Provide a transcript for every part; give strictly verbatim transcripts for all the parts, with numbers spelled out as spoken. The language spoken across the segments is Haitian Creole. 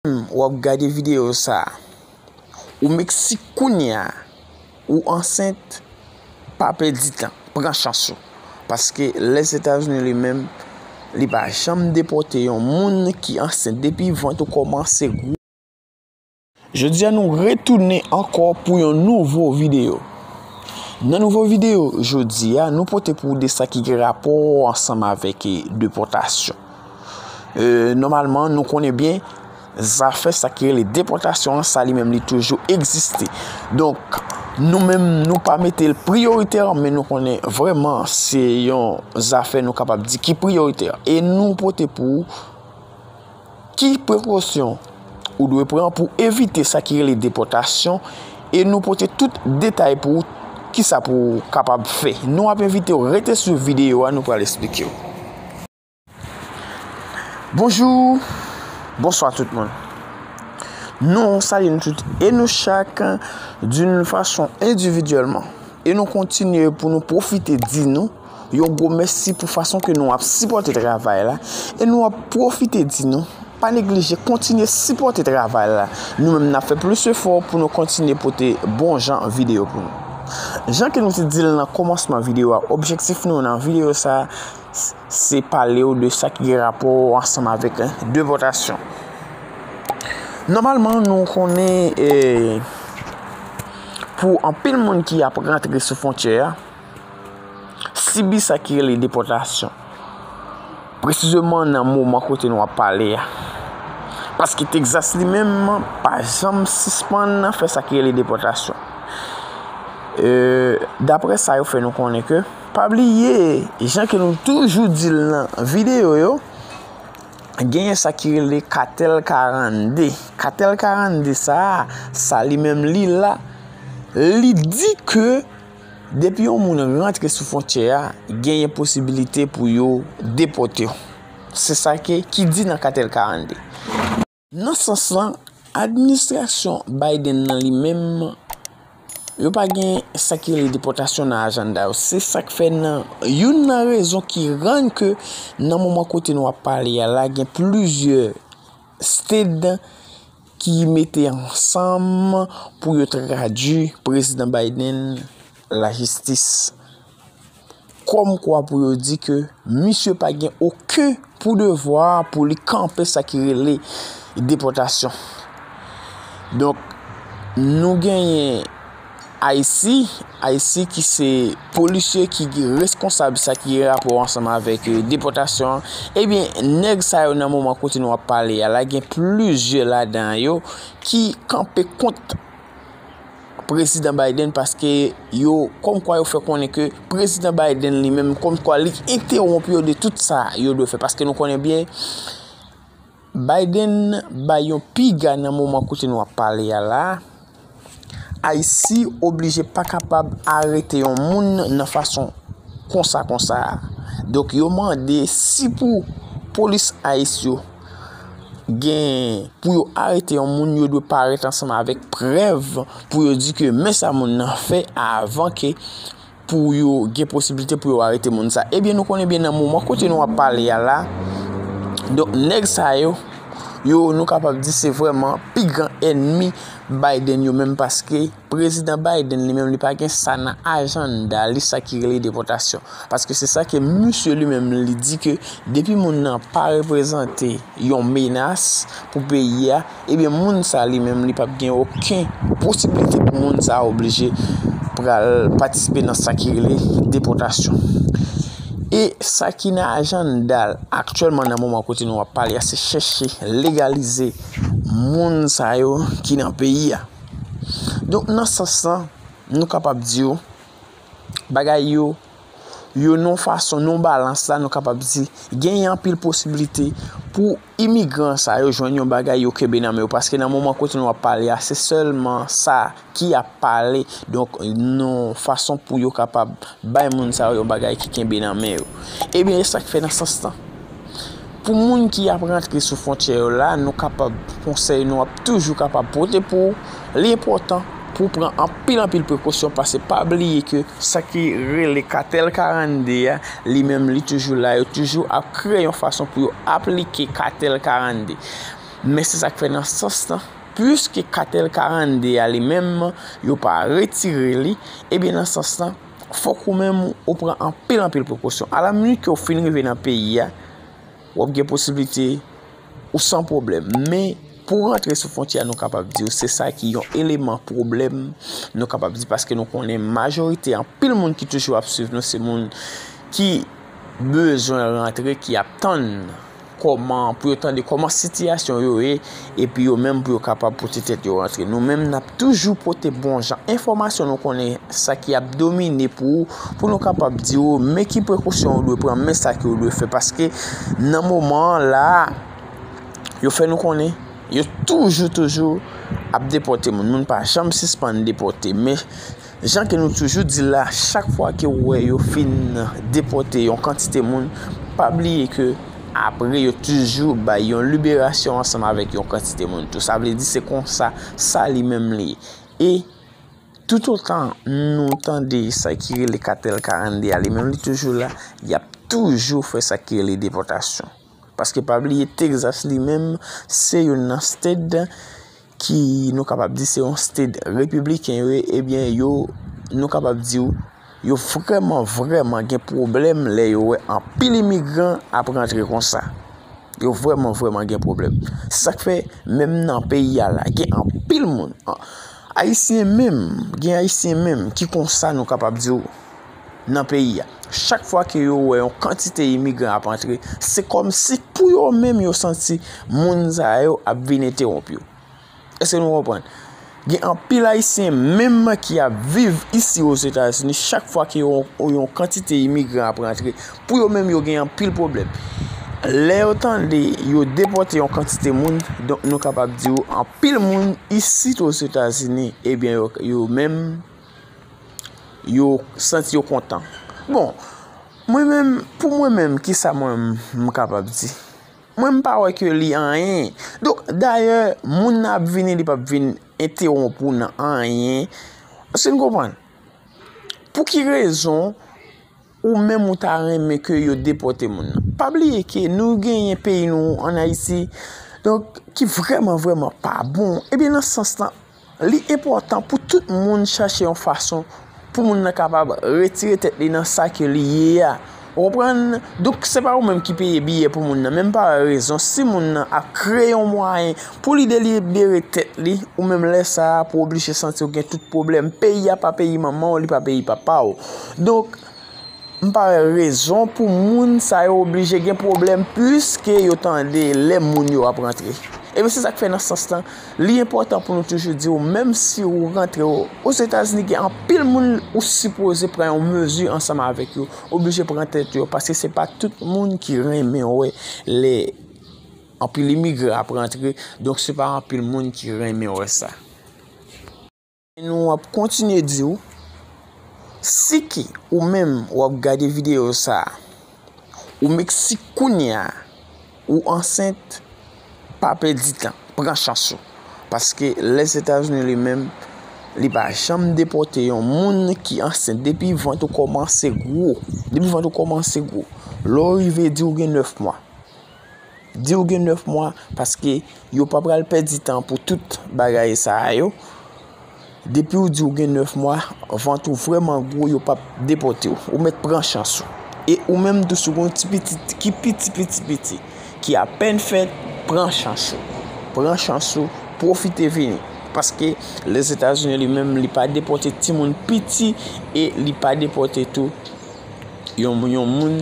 w ap gade videyo sa a, ou Meksik kounye a, ou ansent, pa pèdi tan, pran chans ou. Paske Lèzetazini li menm, li pa janm depòte yon moun ki ansent depi vant ou kòmanse gwo. Jodi a nou retounen ankò pou yon nouvo videyo. Nan nouvo videyo jodi a, nou pote pou ou de sa ki gen rapò ansanm avèk, e, depòtasyon. E, nòmalman, nou konnen byen, zafè sa ki rele depòtasyon an, sa li menm li toujou egziste. Donk, nou menm, nou pa mete l priyoritè, men nou konnen vrèman se yon zafè nou kapab di ki priyoritè. E nou pote pou ou ki prekosyon ou dwe pran pou evite sa ki rele depòtasyon, e nou pote tout detay pou ou, kisa pou w kapab fè. Nou ap envite w rete sou videyo a, nou pral esplike w. Bonjou, bonswa tout moun. Nou salye nou tout e nou chak d'une façon individuellement. E nou kontinye pou nou pwofite di nou yon gwo mèsi pou fason ke nou ap sipòte travay la. E nou ap pwofite di nou, pa neglije kontinye sipòte travay la. Nou menm n ap fè plis efò pou nou kontinye pote bon jan videyo pou nou. Jan ke nou te di l nan kòmansman videyo a, objektif nou nan videyo sa a, s-, se pale w de sa ki gen rapò ansanm avèk, eh, depòtasyon. Nòmalman, nou konnen, eh, pou anpil moun ki ap rantre sou fwontyè a, sibi sa ki rele depòtasyon. Presizeman nan moman kote nou ap pale a. Paske Tegzas li menm pa janm sispann fè sa ki rele depòtasyon. E, daprè sa yo fè nou konnen ke, pa bliye, jan ke nou toujou di l nan videyo yo, genyen sa ki rele katèl karannde. Katèl karannde sa a, sa li menm li la, li di ke depi yon moun rantre sou fwontyè a, genyen posibilite pou yo depòte w. Se sa ke, ki di nan katèl karannde. Nan sans lan, administrasyon Biden nan li menm, yo pa gen sa ki rele depòtasyon nan ajanda yo. Se sa k fè nan youn nan rezon ki rann ke nan moman kote nou ap pale a la, gen plizyè state ki mete ansanm pou yo tradui Prezidan Biden lajistis. Kòmkwa pou yo di ke misye pa gen okenn pou devwa pou li kanpe sa ki rele depòtasyon. Donk, nou genyen I C, I C ki se polisye ki reskonsab sa ki gen rapò ansanm avèk, eh, depòtasyon an. Ebyen, nèg sa yo nan moman kote nou ap pale a la, gen plizyè ladan yo ki kanpe kont Prezidan Biden paske yo, kòmkwa yo fè konnen ke Prezidan Biden li menm, kòmkwa li entewonp yo de tout sa yo dwe fè. Paske nou konnen byen, Biden bay yon piga nan moman kote nou ap pale a la. Ayiti oblije pa kapab arete yon moun nan fason konsa, konsa a. Donk, yo mande si pou polis Ayiti yo gen pou yo arete yon moun, yo dwe parèt ansanm avèk prèv pou yo di ke men sa moun nan fè avan ke pou yo gen posiblite pou yo arete moun sa. Ebyen, nou konnen byen nan moman kote nou ap pale a la, donk, nèg sa yo, yo, nou kapab di se vrèman pi gran ènmi Biden yo menm, paske Prezidan Biden li menm, li pa gen sa nan ajanda li, sa ki rele depòtasyon. Paske se sa ke misye li menm li di ke depi moun nan pa reprezante yon menas pou peyi a, ebyen moun sa li menm li p ap gen okenn posiblite pou moun sa oblije pral patisipe nan sa ki rele depòtasyon. E sa ki nan ajanda l aktyèlman nan moman kote nou ap pale a, se chèche legalize moun sa yo ki nan peyi a. Donk, nan sans lan, nou kapab di w, bagay yo, yo nan fason, nan balans la, nou kapab di, genyen anpil posiblite pou imigran sa yo jwenn yon bagay yo kenbe nan men yo, paske nan moman kote nou ap pale a, se sèlman sa ki ap pale, donk, nan fason pou yo kapab bay moun sa yo yon bagay ki kenbe nan men yo. Ebyen, e sa k fè nan sans lan. Pou moun ki ap rantre sou fwontyè yo la, nou kapab, konsèy nou ap toujou kapab pote pou ou, li enpòtan pou w pran anpil, anpil prekosyon, paske pa bliye ke sa ki rele katèl karannde a, li menm li toujou la, yo toujou ap kreye yon fason pou yo aplike katèl karannde. Men se sa k fè nan sans lan, piske katèl karannde a li menm, yo pa retire li, ebyen nan sans lan, fòk ou menm ou pran anpil, anpil prekosyon. Alaminit ke w fin rive nan peyi a, w ap gen posiblite ou san pwoblèm. Men, pou w rantre sou fwontyè a, nou kapab di w, se sa ki yon eleman pwoblèm, nou kapab di, paske nou konnen majorite, anpil moun ki toujou ap swiv nou, se moun ki bezwen rantre, ki ap tann kòman, pou yo tande kòman sitiyasyon yo ye, epi yo menm pou yo kapab pote tèt yo rantre. Nou menm, n ap toujou pote bon jan enfòmasyon, nou konnen sa ki ap domine pou ou, pou nou kapab di w men ki prekosyon ou dwe pran, men sa ke ou dwe fè, paske nan moman an la, yo fè nou konnen, yo toujou, toujou ap depòte moun. Moun pa janm sispann depòte, men jan ke nou toujou di l la, chak fwa ke w wè yo fin depòte yon kantite moun, pa bliye ke apre yo toujou bay yon liberasyon ansanm avèk yon kantite moun tou. Sa vle di se konsa, sa li menm li ye. E toutotan nou tande sa ki rele katèl karannde a, li menm li toujou la, y ap toujou fè sa ki rele depòtasyon. Paske pa bliye, Texas li menm, se youn nan state ki nou kapab di se yon state repibliken yo ye, ebyen, yo, nou kapab di w, yo vrèman, vrèman gen pwoblèm lè yo wè anpil imigran ap rantre konsa. Yo vrèman, vrèman gen pwoblèm. Se sa k fè, menm nan peyi a la, gen anpil moun, an, Ayisyen menm, gen Ayisyen menm ki konsa, nou kapab di w, nan peyi a. Chak fwa ke yo wè yon kantite imigran ap antre, se kòmsi pou yo menm yo santi moun sa yo ap vin entewonp yo. Èske nou konprann? Gen anpil Ayisyen menm ki ap viv isi Ozetazini, chak fwa ke yon, yon kantite imigran ap rantre, pou yo menm yo gen anpil pwoblèm. Lè yo tande yo depòte yon kantite moun, donk nou kapab di w anpil moun isit Ozetazini, ebyen yo, yo menm, yo santi yo kontan. Bon, mwen menm, pou mwen menm, kisa mwen m kapab di? Mwen m pa wè ke li anyen. Donk, dayè, moun nan ap vini, li p ap vin entewonp ou nan anyen. Èske n konprann? Pou ki rezon ou menm ou ta renmen ke yo depòte moun nan? Pa bliye ke nou genyen peyi nou ann Ayiti. Donk, ki vrèman, vrèman pa bon. Ebyen, nan sans lan, li enpòtan pou tout moun chache yon fason pou moun nan kapab retire tèt li nan sa ke li ye a. Ou konprann? Donk, se pa ou menm ki peye biyè pou moun nan, men m pa wè rezon si moun nan ap kreye yon mwayen pou li delibere tèt li, ou menm lè sa a, pou oblije santi w gen tout pwoblèm. Peyi a pa peyi manman w, li pa peyi papa w. Donk, m pa wè rezon pou moun sa yo oblije gen pwoblèm, piske yo tande lè moun yo ap rantre. Ebyen, se sa k fè nan sans lan, li enpòtan pou nou toujou di w, menm si ou rantre o, Ozetazini, gen anpil moun ou sipoze pran yon mezi ansanm avèk yo, oblije pran tèt yo, paske se pa tout moun ki renmen wè lè anpil imigran ap rantre, donk se pa anpil moun ki renmen wè sa. Nou ap kontinye di w, si ke ou menm w ap gade videyo sa a, ou Meksik kounye a, ou ansent, pa pèdi tan, pran chans ou. Paske Lèzetazini li menm, li pa janm depòte yon moun ki ansent depi vant ou kòmanse gwo. Depi vant ou kòmanse gwo. Lè w rive di w gen nèf mwa. Di w gen nèf mwa, paske yo pa pral pèdi tan pou tout bagay sa a yo. Depi w di w gen nèf mwa, vant ou vrèman gwo, yo p ap depòte w. Ou mèt pran chans ou. E ou menm tou, si w gen yon ti pitit ki piti, piti, piti, ki apèn fèt, pran chans ou. Pran chans ou, pwofite vini. Paske Lèzetazini li menm, li pa depòte timoun piti e li pa depòte tou yon, yon moun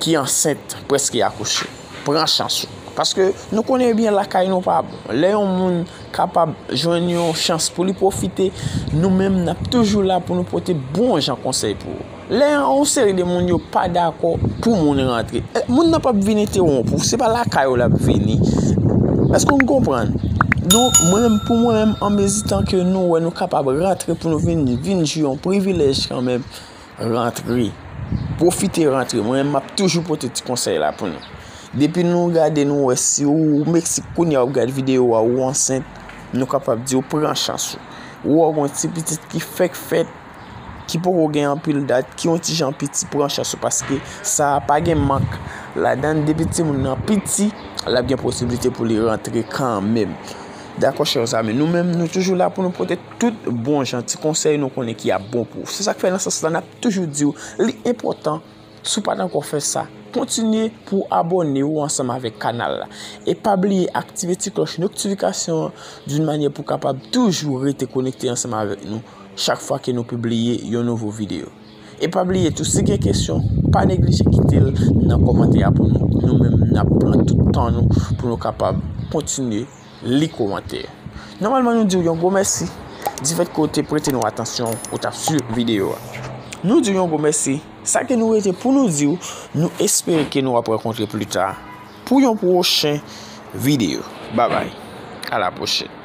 ki ansent, prèske akouche. Pran chans ou. Paske nou konnen byen lakay nou pa bon. Lè yon moun kapab jwenn yon chans pou li pwofite, nou menm n ap toujou la pou nou pote bon jan konsèy pou ou. Lè yon seri de moun yo pa dakò pou moun rantre, e, moun nan p ap vin entewonp ou, se pa lakay ou l ap vini. Èske w konprann? Donk, mwen menm, pou mwen menm, an mezi tan ke nou wè nou kapab rantre pou nou vin, vin jwi yon privilèj kanmenm, rantre. Pwofite rantre. Mwen menm, m ap toujou pote ti konsèy la pou nou. Depi nou gade, nou wè si ou Meksik kounye a, w ap gade videyo a, ou ansent, nou kapab di w pran chans ou. Ou wè w gen yon ti pitit ki fèk fèt, ki poko gen anpil dat, ki yon ti jan piti, pran chans ou, paske sa a pa gen mank ladan l. Depi timoun nan piti, l ap gen posiblite pou li rantre kanmenm. Dakò, chè zanmi, nou menm, nou toujou la pou nou pote tout bon jan ti konsèy nou konnen ki ap bon pou ou. Se sa k fè nan sans la, n ap toujou di w, li enpòtan, si w pa t ankò fè sa, kontinye pou w abòne w ansanm avèk kanal la. E pa bliye aktive ti klòch notifikasyon an d'une manière pou w kapab toujou rete konekte ansanm avèk nou chak fwa ke nou pibliye yon nouvo videyo. E pa bliye tou, si gen kesyon, pa neglije kite l nan kòmantè a pou nou. Nou menm, n ap pran tout tan nou pou nou kapab kontinye li kòmantè. Nòmalman, nou di w yon gwo mèsi difèt ke w te prete nou atansyon, ou t ap swiv videyo a. Nou di w yon gwo mèsi. Sa ke nou rete pou nou di w, nou espere ke nou ap rankontre pli ta pou yon pwochen videyo. Babay. A la pwochèn.